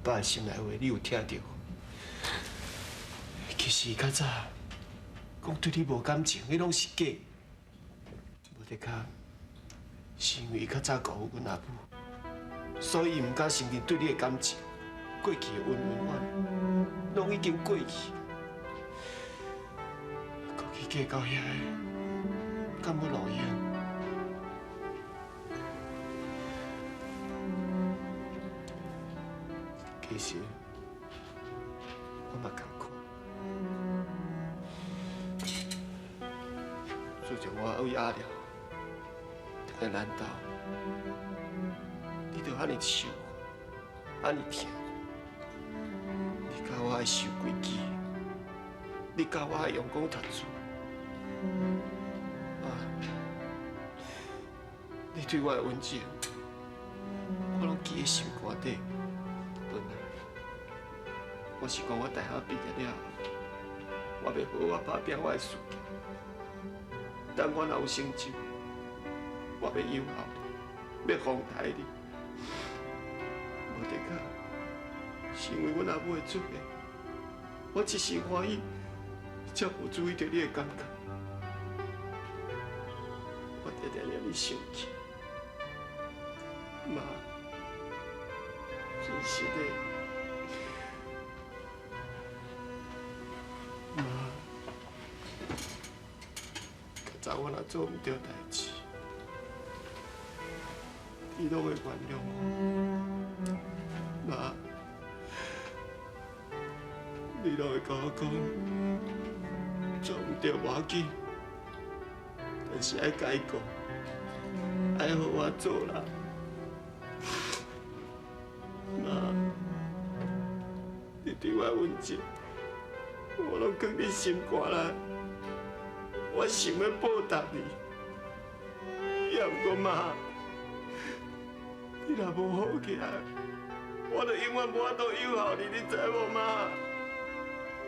爸心內話，你有聽著？其實伊較早講對你無感情，彼攏是假。無得講，是因為伊較早辜負阮阿母，所以伊毋敢承認對你的感情。過去的恩恩怨怨，攏已經過去。過去計較遐个，敢有路用？其實我嘛仝款。自從我對阿廖轉來咱兜，你就按呢受，按呢疼。你教我愛守規矩，你教我愛用功讀書。啊，你對我的溫情，我攏記佇心肝底。本來我是講我大學畢業了後，我欲好好拍拚我的事業。等我若有成就，我欲養孝你，欲奉待你。無得講，是因為阮阿母的出現，我一時歡喜，才無注意著你的感覺。我常常惹你生氣，媽，真實的，媽。較早我若做毋對代誌，你攏會原諒我。媽，你攏會共我講，做毋對無要緊，但是愛改過，愛予我做人。媽，你對我的溫情，我攏囥佇心肝內。我想欲報答你，也毋過媽，你若無好起來，我就永遠無法度養孝你，你知無媽？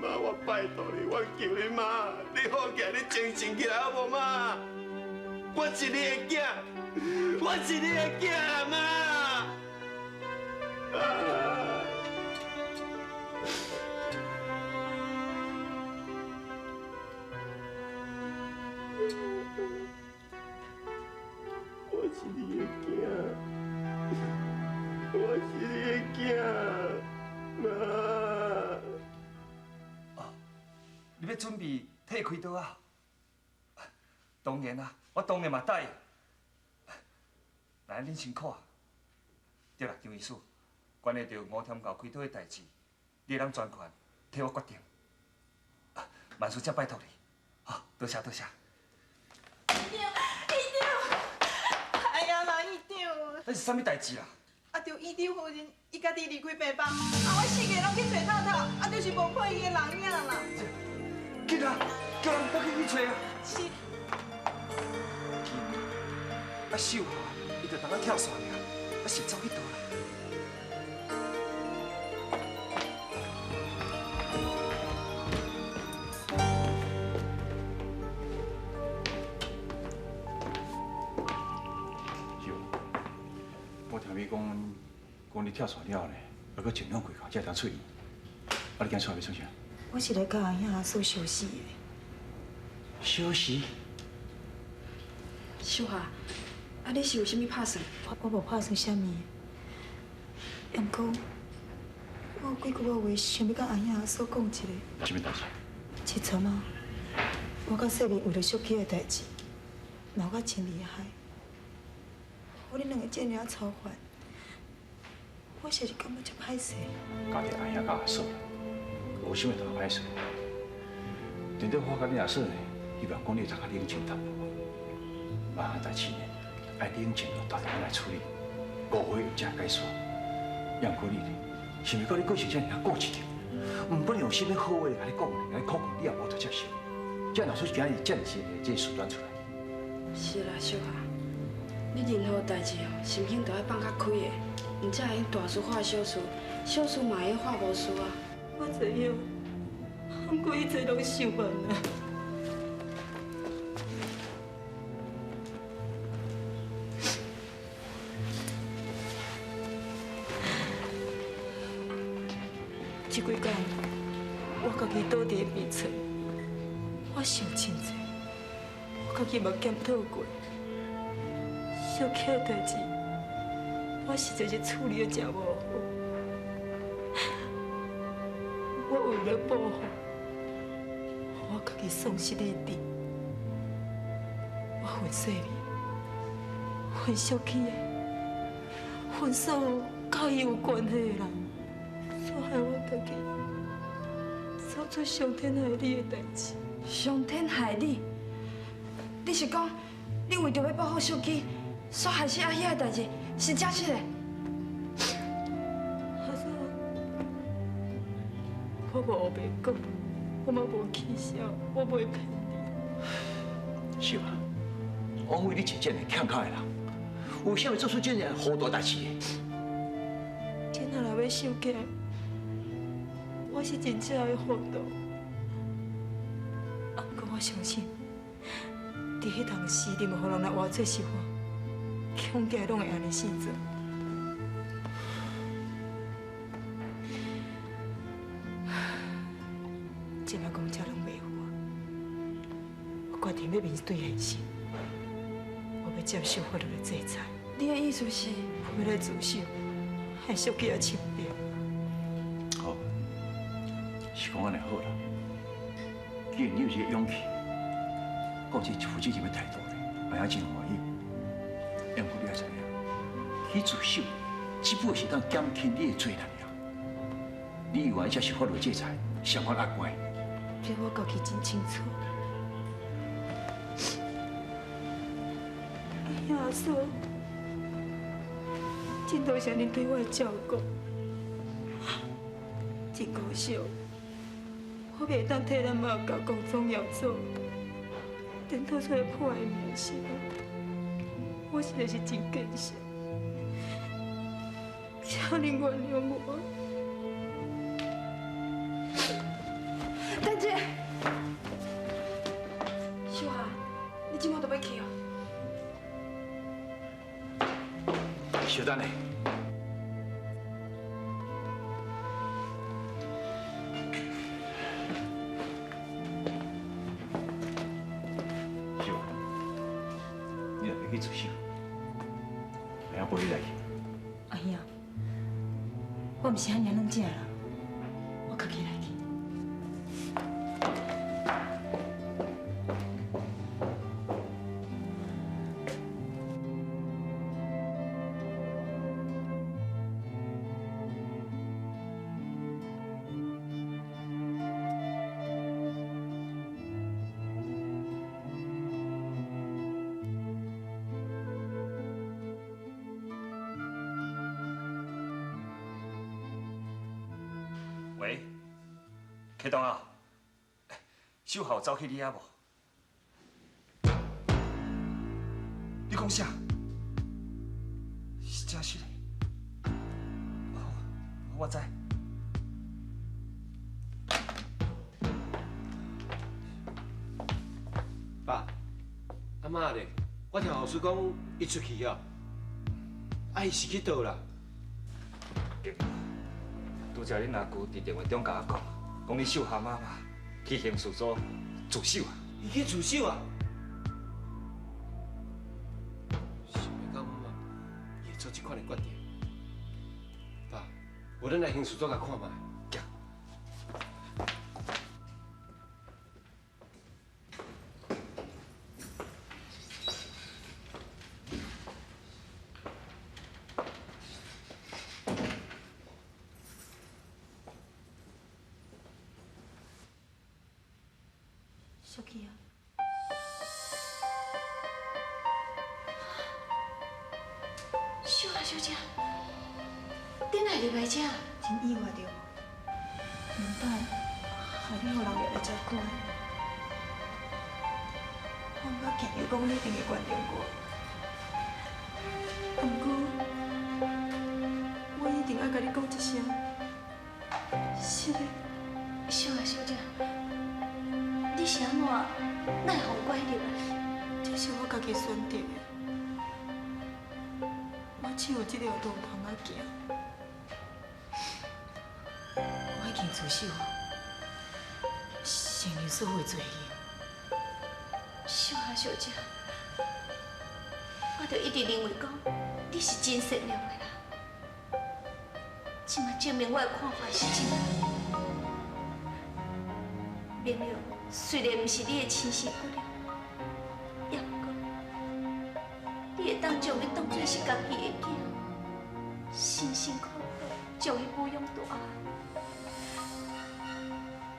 媽，我拜託你，我求你媽，你好起來，你精神起來好無媽？我是你的囝，我是你的囝，媽。啊！我是你的囝，我是你的囝，媽。哦，你欲準備退開刀啊？當然啊，我當然嘛答應。來，恁辛苦啊。對啦，張醫師，關於著吳添厚開刀的代誌，你會當全權替我決定。萬事才拜託你，好，多謝多謝。院長，院長，哎呀啦，院長！那是啥物代誌啦？啊，就院長夫人，伊家己離開病房，啊，我四个攏去揣透透，啊，就是無看伊的人影啦。緊啊，叫人倒去去揣啊！是。啊，秀華，伊就當我跳傘爾，啊是走去佗啦？秀，我聽你講，講你跳傘了呢，猶閣前兩季才會當出院，啊，你今出來欲創啥？我是來佮阿兄阿嫂相死的。相死？秀華，啊，你是有啥物拍算？我無拍算啥物，毋過我有幾句話想欲佮阿兄阿嫂講一下。啥物代誌？這陣啊，我佮細妹為著小起的代誌，鬧甲真厲害，予恁兩个這爾仔操煩，我實是感覺足歹勢。家己阿兄佮阿嫂，無啥物通歹勢。頂底我佮你阿嫂呢，希望講你會當較冷靜淡薄。啊，代誌呢，愛冷靜落，大膽來處理，誤會才會解消。也毋過你呢，是毋是講你個性這爾固執？毋管用啥物好話來共你講，來苦勸，你也無法接受，才鬧出今日這爾濟的這個事端出來。是啦，秀華，你任何代誌哦，心胸都愛放較開的，毋才會用大事化小事，小事嘛會用化無事啊。我知影，毋過一切攏想辦啊。這幾工我家己倒佇病床，我想真濟，我家己嘛檢討過，小琪的代誌，我實在是處理得誠無好。我為了報復，我家己喪失理智，我恨細美，恨小琪的，恨所有佮伊有關係的人，煞害我家己做出傷天害理的代誌。傷天害理？你是講你為著欲報復小琪，煞害死阿兄的代誌是真實的？阿嫂，我無烏白講，我嘛無起痟，我袂騙你。秀啊，王伟，你真正是欠口的人，为啥会做出這樣糊塗代誌？真仔若欲想起來，我是真正的糊塗。啊，不過我相信，佇彼當時，任何人若活做是我，恐驚攏會按呢死做。這擺講這攏袂赴啊！我決定欲面對現實，我欲接受法律的制裁。你的意思是？我欲來自首，還小琪仔清白。好，是講按呢好啦。既然你有這個勇氣，閣有這負責任的態度咧，我也真歡喜。不過你也知影，去自首只不過是當減輕你的罪責爾。你以為這是法律制裁，賞罰壓關？這我家己真清楚。阿兄阿嫂，真多謝恁對我的照顧，真可惜，我袂當替咱媽共光宗耀祖，顛倒出來破的名聲，我實在是真見笑，請恁原諒我。等者，秀霞，你這馬就欲去哦？稍等下。秀，你若欲去自首，我陪你來去。阿兄，我毋是遐爾軟正人，我家己來去。喂，启东啊，秀霞有走去你遐无？你讲啥？是真实的？好，我知。爸，阿妈咧，我听老师讲，伊出去啊，啊，伊是去佗啦？拄才恁阿舅伫电话中共我讲，讲你秀霞妈妈去刑事组自首啊！伊去自首啊？想袂到妈妈伊会做这款的决定。爸，无咱来刑事组共看觅。小琪啊，秀霞小姐，你哪会入来遮？真意外著无？两摆害你予人掠来遮久，我毋敢强求讲你一定会原谅我，不过我一定爱共你讲一声，是的。秀霞小姐。你是按怎？哪会予人拐入来？这是我家己选择的。我只有这条路通仔行。我已经自首，承認所有罪行。秀霞小姐，我就一直認為講你是真善良的人，這馬證明我的看法是正確。明亮雖然毋是你的親生骨肉，也毋過你會當將伊當作是家己的囝，辛辛苦苦將伊撫養大。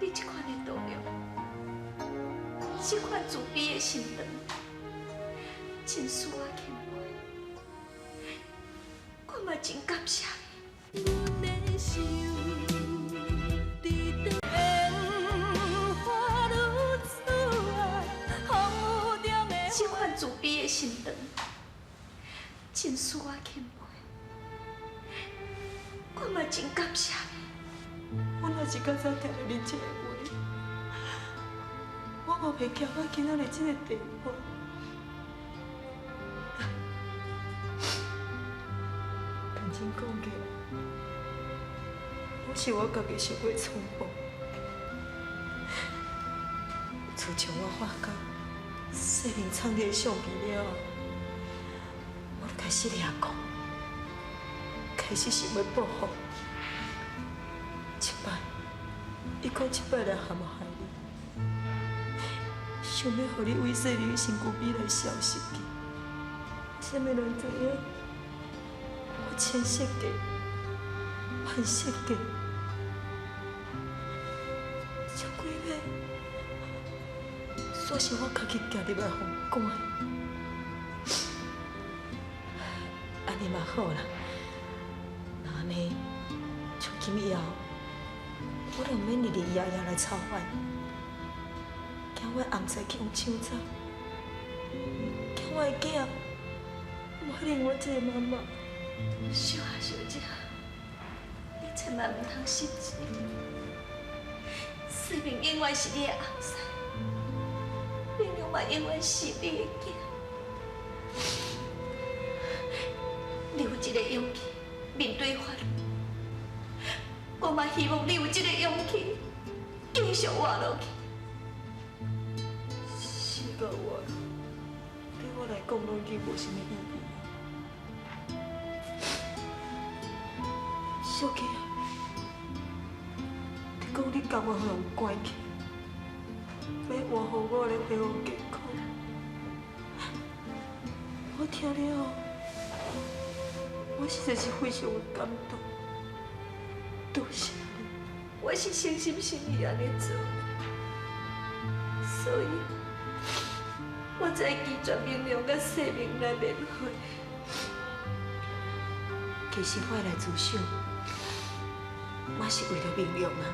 你這款的度量，這款慈悲的心腸，真使我钦佩，我嘛真感謝你。這款慈悲的心腸，真使我钦佩，我嘛真感謝你。我若是較早聽著恁這个話，我嘛袂行到今仔日這個地步。認真講起來，拢是我家己傷過粗暴。自從我發覺世明藏你的相片了後，我就開始掠狂，開始想欲報復。一擺，伊閣一擺來陷害你，想欲予你為世明的身軀邊來消失去。啥物人知影？我千設計，萬設計，這幾尾，煞是我家己行入來予關。按呢嘛好啦，若按呢，從今以後，我就毋免日日夜夜來操煩，驚我的翁婿去予搶走，驚我的囝無認我這个媽媽。秀霞小姐，你千萬毋通失志。世明永遠是你的翁婿，明亮嘛永遠是你的囝。你有這個勇氣面對法律，我嘛希望你有這個勇氣繼續活落去。死甲活，對我來講攏已經無啥物意義。小琪啊，你講你甘願予人關起，欲換予我來恢復健康，我聽了後，我實在是非常的感動。多謝你，我是誠心誠意按呢做，所以我才拒絕明亮佮世明來面會。其實我來自首，嘛是為著明亮啊。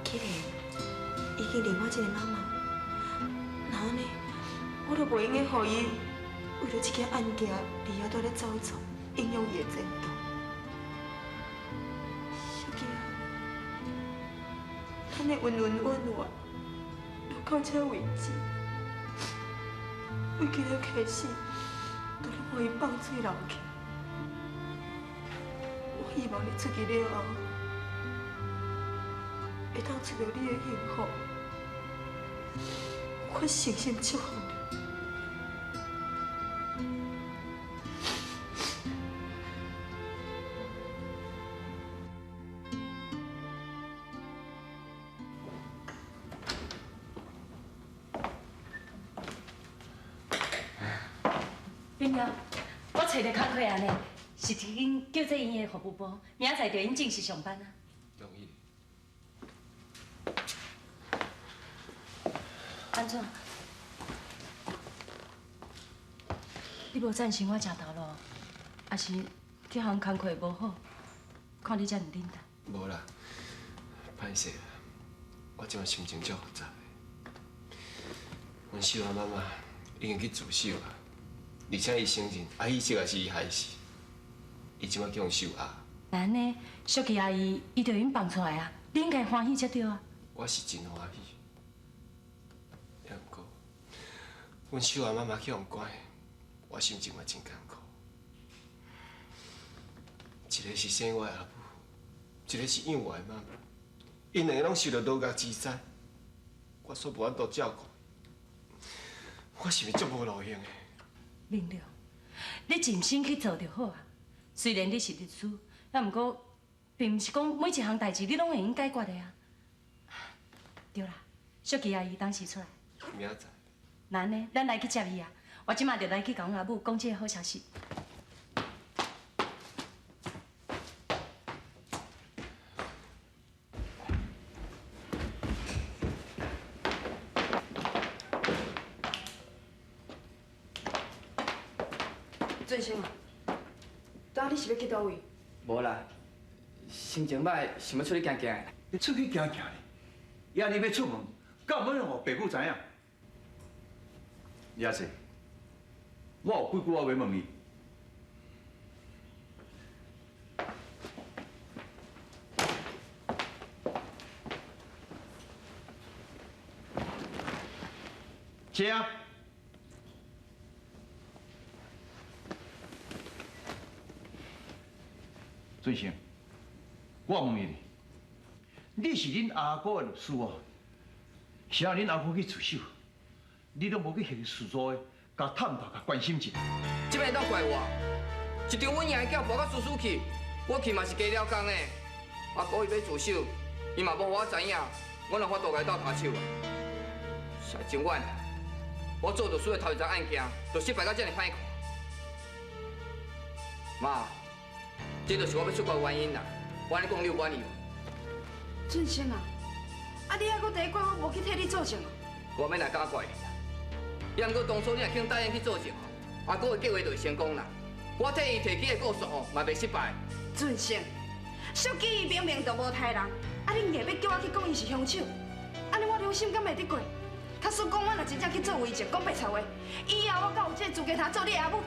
既然已經認我這個媽媽，那按呢，我就袂用該予伊為著這件案件而遐蹛咧走錯，影響伊的前途。小琪啊，咱的恩恩怨怨就到這為止，為今日開始，就攏予伊放水流去。我希望你出去了後，會當揣著你的幸福。我誠心祝福你。明亮，我揣著工課啊呢，是一間叫做醫院的服務部，明仔載就𪜶正式上班啊。同意。按怎？你無贊成我食頭路，抑是這項工課無好？看你遮爾忍耐。無啦，歹勢啦，我這馬心情足複雜的。阮秀華媽媽已經去自首啊，而且伊承認阿喜這個是伊害死，伊這馬去予受壓。那按呢，淑琪阿姨伊就𪜶放出來啊，你應該歡喜才對啊。我是真歡喜，也毋過，阮秀華媽媽去予關，我心情嘛真艱苦。一個是生我的阿母，一一个是养我的妈妈，𪜶两个拢受著牢狱之灾，我煞无法度照顾，我是毋是足无路用的？明良，你尽心去做就好啊。虽然你是律师，啊，毋过并毋是讲每一项代志你拢会用解决的啊。对啦，淑琪阿姨当时出来，明仔载。那按呢，咱来去接伊啊！我这马就来去共阮阿母讲这个好消息。俊生啊，拄仔你是欲去佗位？无啦，心情歹，想欲出去行行。你出去行行咧？伊按呢欲出门，敢毋免予爸母知影？亚瑟，我有几句话欲问你。请。俊生，我问你，你是恁阿哥的律师哦，是按恁阿哥去自首，你拢无去刑事组的，共探讨、共关心一下。这摆会当怪我？一场阮赢的叫搏到输输去，我去嘛是加了工的。阿哥伊欲自首，伊嘛无予我知影，我哪有法度共伊斗跤手啊？实在真冤！我做律师的头一桩案件，就失败到这尔歹看。妈，这就是我欲出国的原因啦。我按呢讲，你有满意无？俊生啊，啊你犹阁伫咧怪我无去替你作证哦？我欲来敢怪你啦。也毋过当初你若肯答应去作证吼，阿哥的计划就会成功啦。我替伊提起的告诉吼，嘛袂失败。俊生，淑姬伊明明就无刣人，啊你硬欲叫我去讲伊是凶手，按呢我良心敢会得过？假使讲我若真正去做伪证，讲白贼话，以后我敢有这个资格通做你的阿母？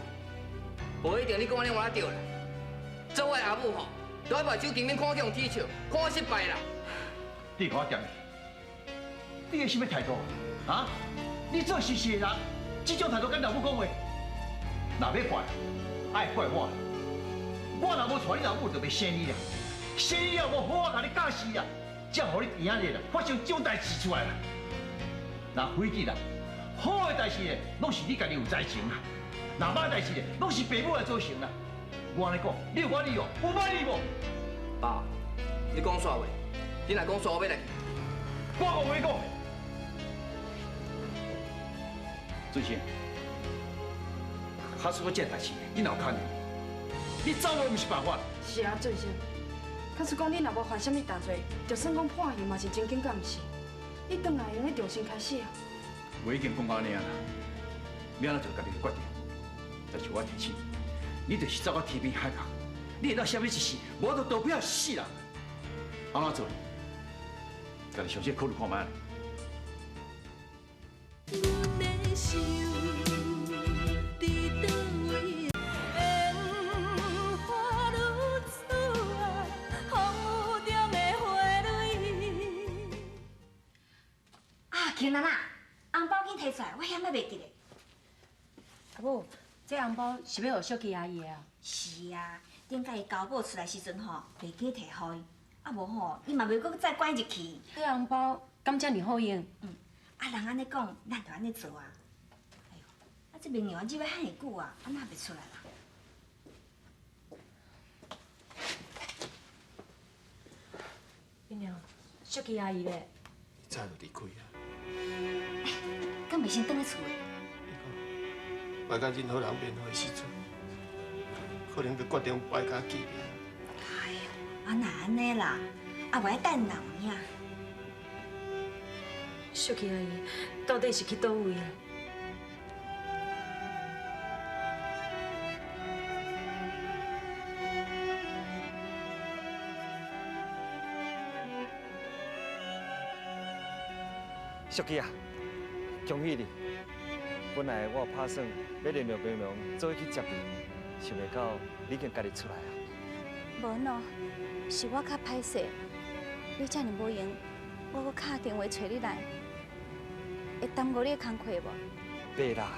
无一定你讲按呢我对啦。做我的阿母吼，都爱目睭紧紧看我去予耻笑，看我失败啦。你共我恬去，你的什么态度啊？你做事实的人，这种态度敢老母讲话？若欲怪，爱怪我。我若无娶你老母，就袂生你啦。生你了，无好好共你教示啊，才予你今仔日啦发生这种代志出来啦。若非得啦，好的代志咧，拢是你家己有才情啦；若歹代志咧，拢是爸母来造成啦。我按呢讲，你有满意无？有满意无？爸，你讲煞话，你若讲煞，我欲来去。我无话讲。俊生，假使我这代志，你若有牵连，你走路毋是办法。是啊，俊生，假使讲你若无犯啥物大罪，就算讲判刑嘛是真紧，敢毋是？你转来会用得重新开始啊。话已经讲到按呢啊啦，欲按怎做家己的决定。但是我提醒你，你就是走到天边海角，你会当啥物一世，无就逃避死人。按怎做？家己详细考虑看觅。啊，金兰啊，红包紧提出来，我险仔袂记咧。阿母，这红包是欲予淑琪阿姨的啊？是啊，顶摆伊交保出来时阵吼，袂记提予伊，啊无吼，伊嘛袂阁再关入去。这红包敢遮尔好用？嗯，啊人按呢讲，咱就按呢做啊。哎哟，啊这面娘入来遐尔久啊，啊哪袂出来啦？面娘，淑琪阿姨咧？早就离开啊。敢袂先转去厝的？我佮任何人面对的时阵，可能就决定不爱佮见面。哎哟，啊哪按呢啦？啊袂爱等人有影。淑琪阿姨到底是去佗位啊？淑琪啊，恭喜你！本来我有拍算欲联络明龙做伙去接你，想袂到你已经家己出来啊！无喏，是我较歹势，你遮尔无闲，我阁敲电话揣你来，会耽误你的工课无？袂啦，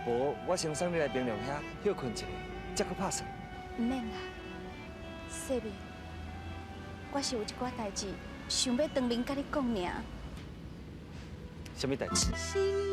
无我先送你来明龙遐歇睏一下，才阁拍算。毋免啦，世明，我是有一寡代誌，想欲當面佮你講爾。啥物代誌？